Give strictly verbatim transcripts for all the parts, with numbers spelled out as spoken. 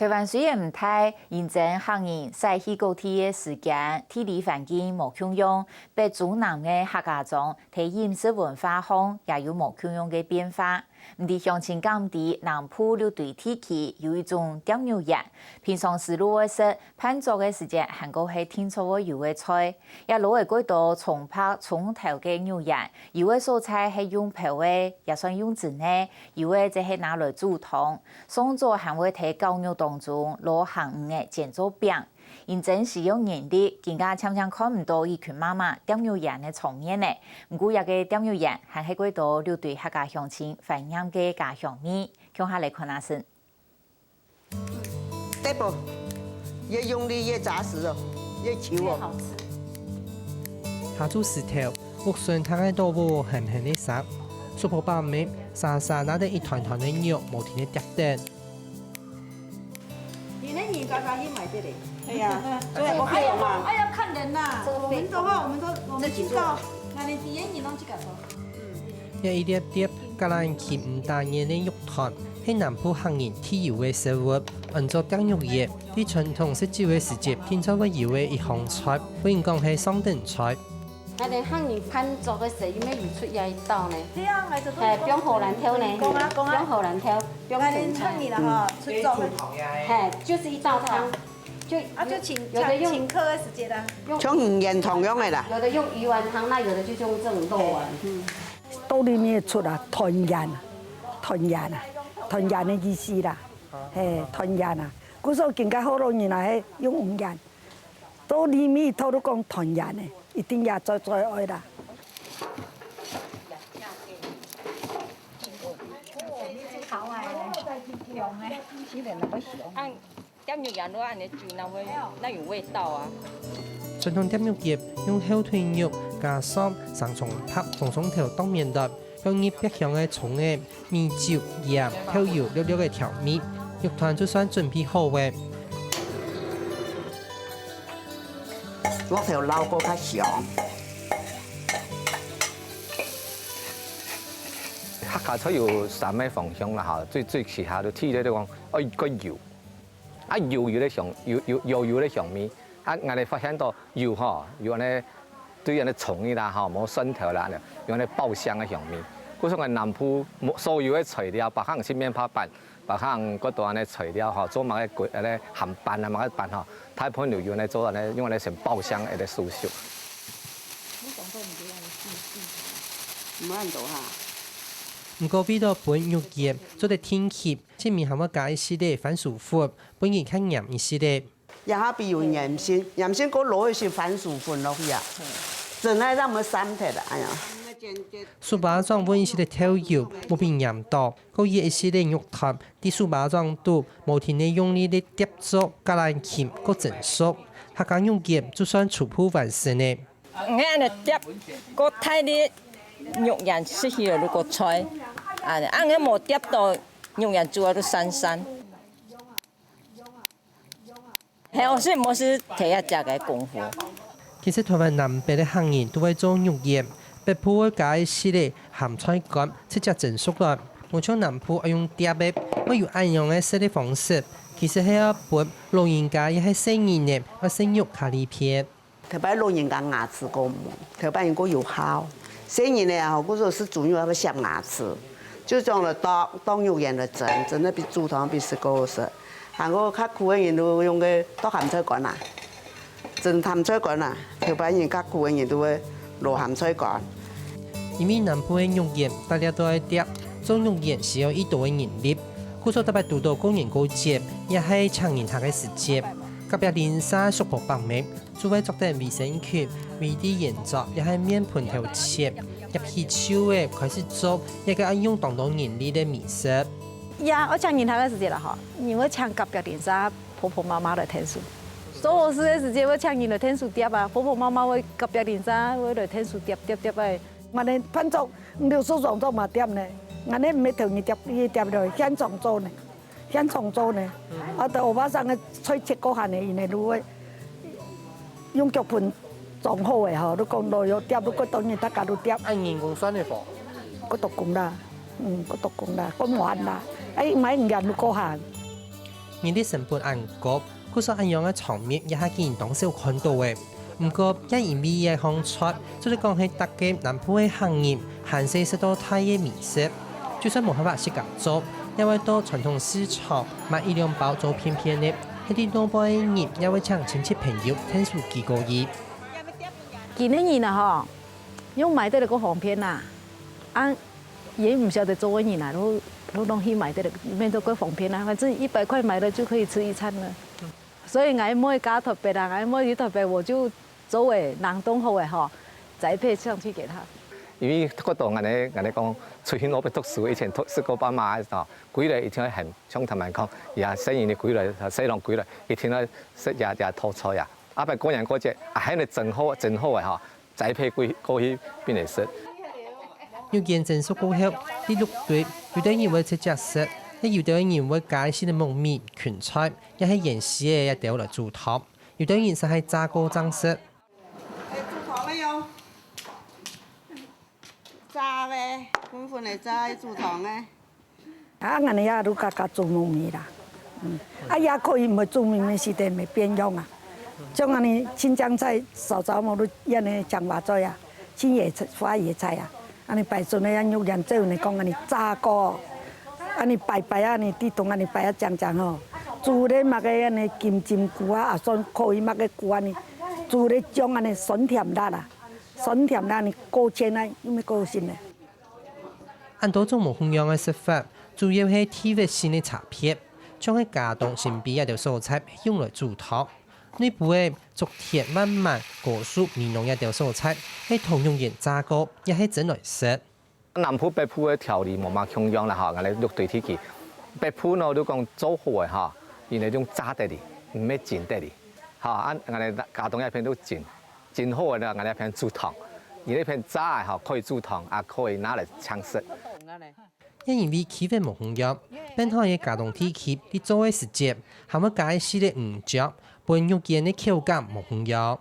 臺灣雖然毋大，因爭客人徙去各地个時間、地理環境無共樣，北中南个客家庄在飲食文化項也有無共樣个變化。毋知鄉親敢知，南部六堆地區有一種煸肉圓，平常時就會食，辦桌个時節還過係定著會有个菜。也摎會蓋多蔥白、蔥頭个肉圓，有个所在係用烰个，也算用蒸个，有个則係拿來煮湯。 上桌還會在絞肉當中摎鹹魚仔煎做餅，因爭需要人力，今下漸漸看毋到一群媽媽煸肉圓个場面了。毋過這个煸肉圓還係蓋多六堆客家鄉親懷念个家鄉味，共下來看下先。對不？越用力越扎實哦，越球哦。越好吃。下晝時頭，屋脣大家都無閒閒个煞，叔婆伯姆沙沙拿等一團團个肉，無停个疊等。 你那你刚刚也买的嘞。对呀，所以我还有嘛。哎呀，看人呐，我们的话，我们都我们知道，那你第一你弄这个。這一粒粒格蘭芩毋打眼个肉團，係南部客人特有个食物，安做煸肉圓，在傳統食酒个時節，定著會有个一項菜，分人講係上等菜。 𠊎等客人辦桌个時，因為有出這一道呢。對啊，𠊎就哎，放荷蘭豆呢，講啊，講啊。放荷蘭豆，放生菜。𠊎等客人啦吼，出桌个。哎，就是一道湯，就啊，就請有的用請客个時節啦。用像魚圓同樣个啦。有的用魚丸湯，那有的就用這種肉丸。到裡面出啊，團圓啊，團圓啊，團圓个意思啦，嘿，團圓啊。故所今个好多人啊，嘿，用魚圓。 到裡面頭都講團圓个，一定也最最愛啦。恁煸肉圓都恁樣煮，哪會哪有味道啊？傳統煸肉圓用後腿肉加上生蔥白、紅蔥頭當面來， 放入百香个蔥仔、米酒、鹽、豆油略略个調味，肉團就算準備好了。鑊頭摎過較香。客家菜有三个方向啦哈，最最其他就第一个就講，愛个油。 啊，油有个香，有有有有个香味。啊，𠊎等發現到油吼，有恁呢，對恁呢蔥仔啦吼，無蒜頭啦，有恁呢爆香个香味。故所𠊎南部所有个材料，包含食面包粄，包含各種恁呢材料吼，做麼个粿，恁呢鹹粄啊，麼个粄吼，大部分都有恁呢做恁呢，用恁呢先爆香，會得收收。毋會恁多哈。毋過為了分肉圓做得定型，前面還會加一息仔番薯粉， 分佢較黏一息仔。這下比較黏性，黏性過落一息番薯粉落去啊，真个恁樣散忒啊，哎呀。叔伯丈搵一息仔豆油，莫分黏到，過掖一息仔肉團，在叔伯丈肚，無停个用力仔疊做，加來撳，過蒸熟。客家肉圓就算初步完成了。你恁樣疊，過大力，肉圓食起來就過脆，恁樣，恁樣無疊到，肉圓煮啊就散散。 係，𠊎係無係第一隻个功夫。其實臺灣南北个客人都會做肉圓，北部會加一息仔鹹菜乾，直接蒸熟來，無像南部愛用疊个，會有恁樣个食个方式。其實係愛分老人家也係細人仔，愛食肉較利便。 特別老人家牙齒過毋好，頭擺人過有效。細人仔吼，故所食豬肉愛鑲牙齒，就這樣來當當肉圓來蒸，蒸得比煮湯比食過好食。還過較苦个人就用个剁鹹菜乾啊，蒸鹹菜乾啊，頭擺人較苦个人就會落鹹菜乾。因為南部个肉圓大家都愛疊，做肉圓需要已多个人力，故所逐擺堵到過年過節，也係請人客个時節。隔壁鄰舍叔婆伯姆 就會著等衛生巾，圍在圓桌也係面盆頭前，擛起手仔開始做這個愛用當多人力个美食。呀，𠊎請人客个時節啦吼，人會請隔壁鄰舍婆婆媽媽來𢯭手。做好事个時節會請人來𢯭手疊啊，婆婆媽媽會隔壁鄰舍會來𢯭手疊疊疊个。𠊎等飯桌五六十張桌嘛疊呢，𠊎等毋係頭日疊，日疊落，現場做呢。 現場做呢。啊，等歐巴桑个菜切過下呢，因為就會用腳盆裝好个吼，就講落油疊，就過多人大家就疊。按人工算个無？過多工啦，嗯，過多工啦，過慢啦。哎，買物件就過下。人力成本恁高，故所恁樣个場面這下竟然當少看著个。毋過，也因為這項菜，做得講係逐個南部个客人，還細食到大个美食。就算無辦法自家做，也會到傳統市場買一兩包做便便个，係在外背个人也會請親戚朋友𢯭手寄過去。今年啊吼，用買得个較方便啦，啊，也毋曉得做个人啊，都都弄去買得个，免得較方便啦，反正一百塊買了就可以吃一餐了。所以𠊎妹嫁台北啦，𠊎妹去台北，我就做个冷凍好个吼，宅配上去給她。因為較多恁呢恁呢講，出去外背讀書，以前讀書个爸媽吼，歸來一定愛喊，像他們講，也細人仔歸來，細人歸來，一定愛食這這道菜啊。啊，拜過年過節，啊，還係蒸好蒸好个吼， 宅配過過去分佢食。肉圓蒸熟過後，在橐袋，有兜人會直接食，也有兜人會加一息仔木米、芹菜，也係醃絲仔這兜來煮湯。有兜人就係炸過正食。來煮湯个喲，炸个，粉粉个炸个煮湯个。 啊，恁呢啊，就加加煮木米啦。嗯，啊，也可以毋愛煮木米，時節會變樣啊。像恁呢，青江菜、燒燥木，就恁呢青花菜啊，青野菜、花椰菜啊，恁呢擺出來啊，肉圓做呢，講恁呢炸過，恁呢擺擺啊，恁呢地動恁呢擺啊，靚靚吼。煮咧麼个恁呢金針菇啊，也算可以麼个菇恁呢，煮咧醬恁呢酸甜辣啊，酸甜辣呢，勾芡啊，有無勾芡呢？ 恁多種無共樣个食法，主要係地域性个差別。像係佳冬、新埤這兜所在係用來煮湯，內埔个竹田、萬巒、高樹、美濃這兜所在，係同肉圓炸過，也係蒸來食。南部、北部个調理無麼共樣啦吼，𠊎兜六堆地區，北部呢，你講做好个吼，佢呢用炸得哩，毋係蒸得哩。 吼，啊，𠊎兜佳冬這片就蒸，蒸好个呢，𠊎兜這片煮湯。佢這片炸个吼，可以煮湯，也可以拿來請食。也因為區域無共樣，變化个佳冬地區在做个時節，還會加一息仔魚醬，分肉圓个口感無共樣。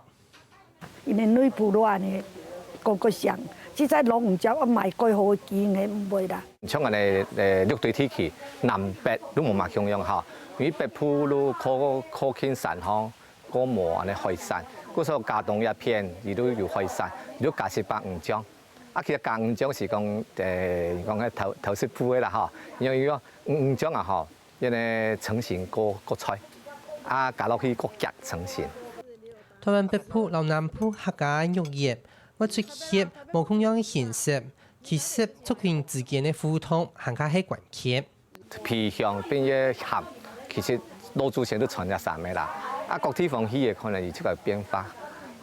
因為內埔就恁呢，各各鄉，實在摎魚醬愛買蓋好个機會毋會啦。像𠊎兜，呃，六堆地區，南北都無麼共樣吼，因為北部就靠靠近山吼， 過無恁呢海產。故所佳冬這片，佢都有海產，佢都加息仔魚醬。啊，其實加魚醬係講，呃，講个偷偷食部个啦吼，因為講魚魚醬啊吼，因為成型過過脆，啊，加落去過遽成型。台灣北部摎南部客家个肉圓，會出現無共樣个形式，其實族群之間个互動還較係關鍵。 皮香變越鹹，其實老祖先都傳這三个啦。啊，各地方去个可能有這个變化。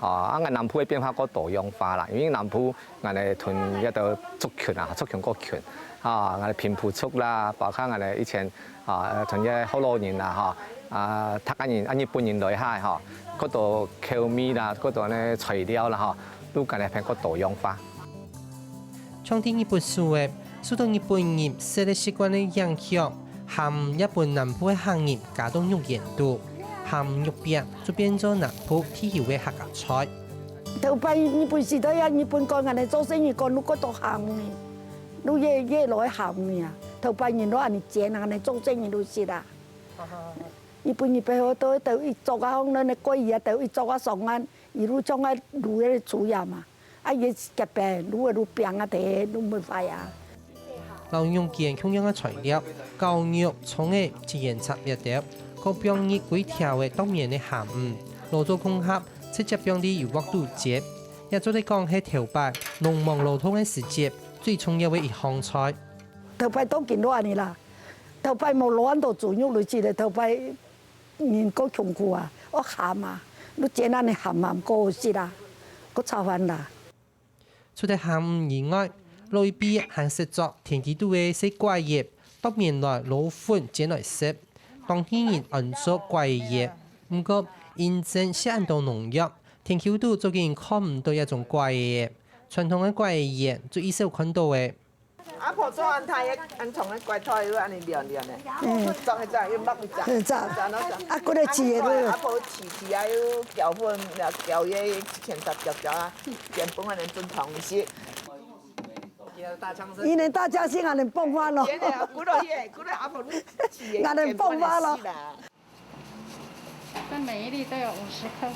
哦，啊，𠊎南部个變化較多樣化啦，因為南部𠊎兜同一个族群啊，族群較近。啊，𠊎平埔族啦，包括𠊎以前啊，同一个福佬人啦，吼，啊，客家人啊，日本人來下吼，較多口味啦，較多呢材料啦，吼，都𠊎兜變較多樣化。 像在日本時節，受到日本人食个習慣个影響，鹹魚也分南部个客人加到肉圓肚，鹹魚肉餅就變做南部特有个客家菜。頭擺日本時代啊，日本講恁呢做生意講，你過多鹹魚，你越越來鹹魚啊。頭擺人都恁呢煎，恁呢做生意都食啊。日本人背後都都一桌啊，放恁呢桂魚啊，都一桌啊上岸，一路上啊滷个煮呀嘛。 啊，佢个夾板，滷个滷餅啊，底下滷毋壞啊。摎肉圓共樣个材料，絞肉、蔥仔、七層塔這兜，過放入規條个剁綿个鹹魚，摎做共下，直接放入油鑊肚煎，也做得講係頭擺農忙勞動个時節最重要个一項菜。頭擺到今都恁呢啦，頭擺無落恁多豬肉落去咧，頭擺 人過窮苦啊，愛鹹啊，你煎恁呢鹹鹹過好食啊，過炒飯啦。除了鹹魚以外，老一輩還識著田坵肚个細蝿仔，剁綿來摎粉煎來食，當地人安做蝿仔圓。毋過，因為食恁多農藥，田坵肚早已經看毋到這種蝿仔，傳統个蝿仔圓就已少看到咧。 阿婆做恁大个，恁長个蝿頭，又恁呢亂亂个，嗯。裝一隻，又剝一隻，嗯，這樣。這樣咯，這樣。啊，過來煮个咯。阿婆飼飼啊，又攪粉，攪个一千隻攪攪啊，全部恁呢準湯食。因為大家先恁呢放飯咯。真个啊，過來，過來，阿婆你飼个，恁呢放飯咯。全部恁呢食啦。這每一粒都有五十克。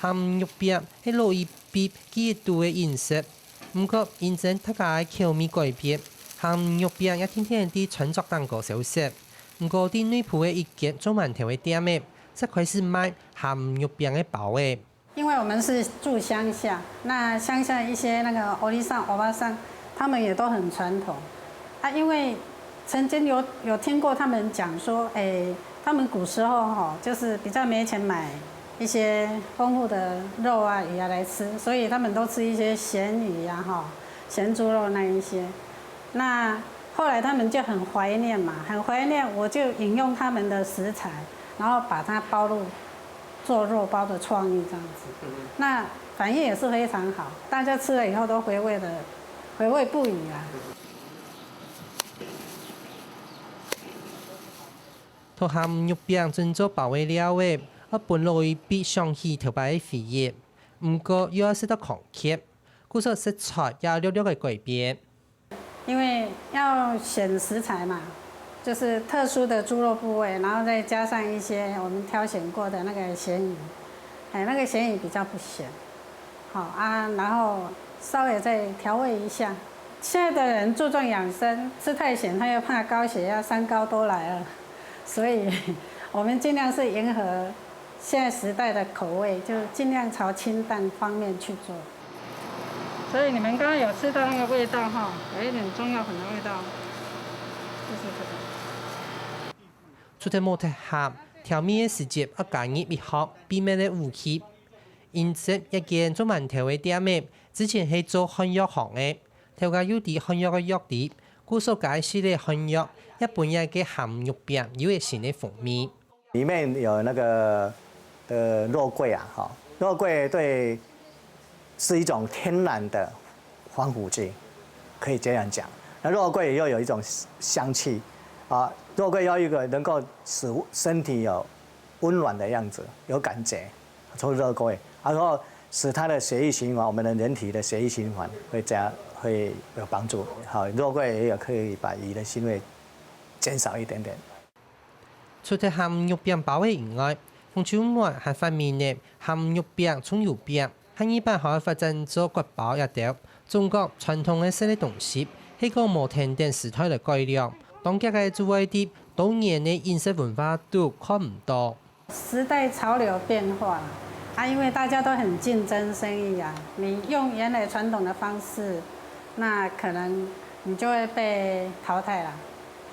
鹹肉餅係老一輩記憶肚个飲食，毋過因爭大家个口味改變，鹹肉餅也天天在餐桌頂高消失。毋過在內埔个一間做饅頭个店仔，就開始賣鹹肉餅个包仔。 因為我們是住鄉下，那鄉下一些那個歐吉桑、歐巴桑，他們也都很傳統。啊，因為曾經有有聽過他們講說，誒，他們古時候哈，就是比較沒錢買一些豐富的肉啊、魚啊來吃，所以他們都吃一些鹹魚啊，哈，鹹豬肉那一些。那後來他們就很懷念嘛，很懷念，我就引用他們的食材，然後把它包入做肉包的創意這樣子，那反應也是非常好，大家吃了以後都回味的回味不已啊。到鹹肉餅準做包仔了仔，愛分老一輩想起頭擺个回憶，毋過又愛食到康健，故所食材也略略个改變。 因為要選食材嘛，就是特殊的豬肉部位，然後再加上一些我們挑選過的那個鹹魚，哎，那個鹹魚比較不鹹，好啊，然後稍微再調味一下。現在的人注重養生，吃太鹹他又怕高血壓、三高都來了，所以我們盡量是迎合現在時代的口味，就盡量朝清淡方面去做。 所以你們剛剛有吃到那個味道哈，有一點中藥粉的味道，就是這個。除忒無忒鹹，調味个時節愛加入一項秘密个武器。因為這間做饅頭个店仔，之前係做漢藥行个，頭家又知漢藥个藥理，故所加一息仔漢藥，也分這個鹹肉餅有一新个風味。 裡面有那個呃肉桂啊，哈，肉桂對是一種天然的防腐劑，可以這樣講。那肉桂又有一種香氣啊，肉桂要一個能夠使身體有溫暖的樣子，有感覺，從肉桂，然後使它的血液循環，我們的人體的血液循環會加會有幫助。好，肉桂也有可以把魚的腥味減少一點點。 除忒鹹肉餅包仔以外，紅樹門還發明了鹹肉餅、蔥油餅，下二擺還愛發展做割包這兜。總講傳統个食个東西，係講無跈等時代來改良，當遽个就會在多年个飲食文化肚看毋到。時代潮流變化啊，因為大家都很競爭生意啊，你用原來傳統的方式，那可能你就會被淘汰了。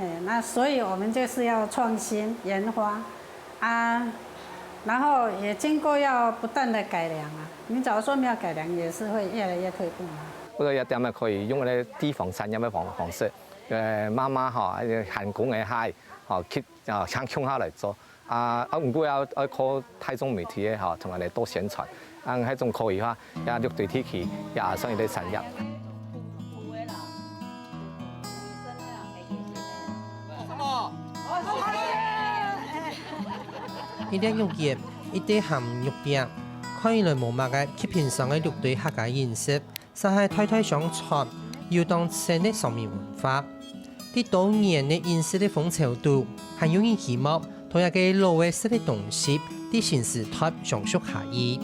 哎，那所以我們就是要創新研發啊，然後也經過要不斷的改良啊。你假如說沒有改良，也是會越來越退步嘛。不過這店仔可以用該地方產業个方方式，呃，媽媽吼，還有閒工个下，吼，去啊，相共下來做。啊啊，毋過要愛靠大眾媒體个吼，同佢兜多宣傳，啊，該種可以話，也六堆地區也算一個產業。 一粒肉圓，一垤鹹肉餅，看起來無麼个，卻平常个六堆客家飲食，煞係代代相傳，有當深个常民文化。在多元个飲食个風潮肚，還有人希望，同這個老个食个東西，在新時代相續下去。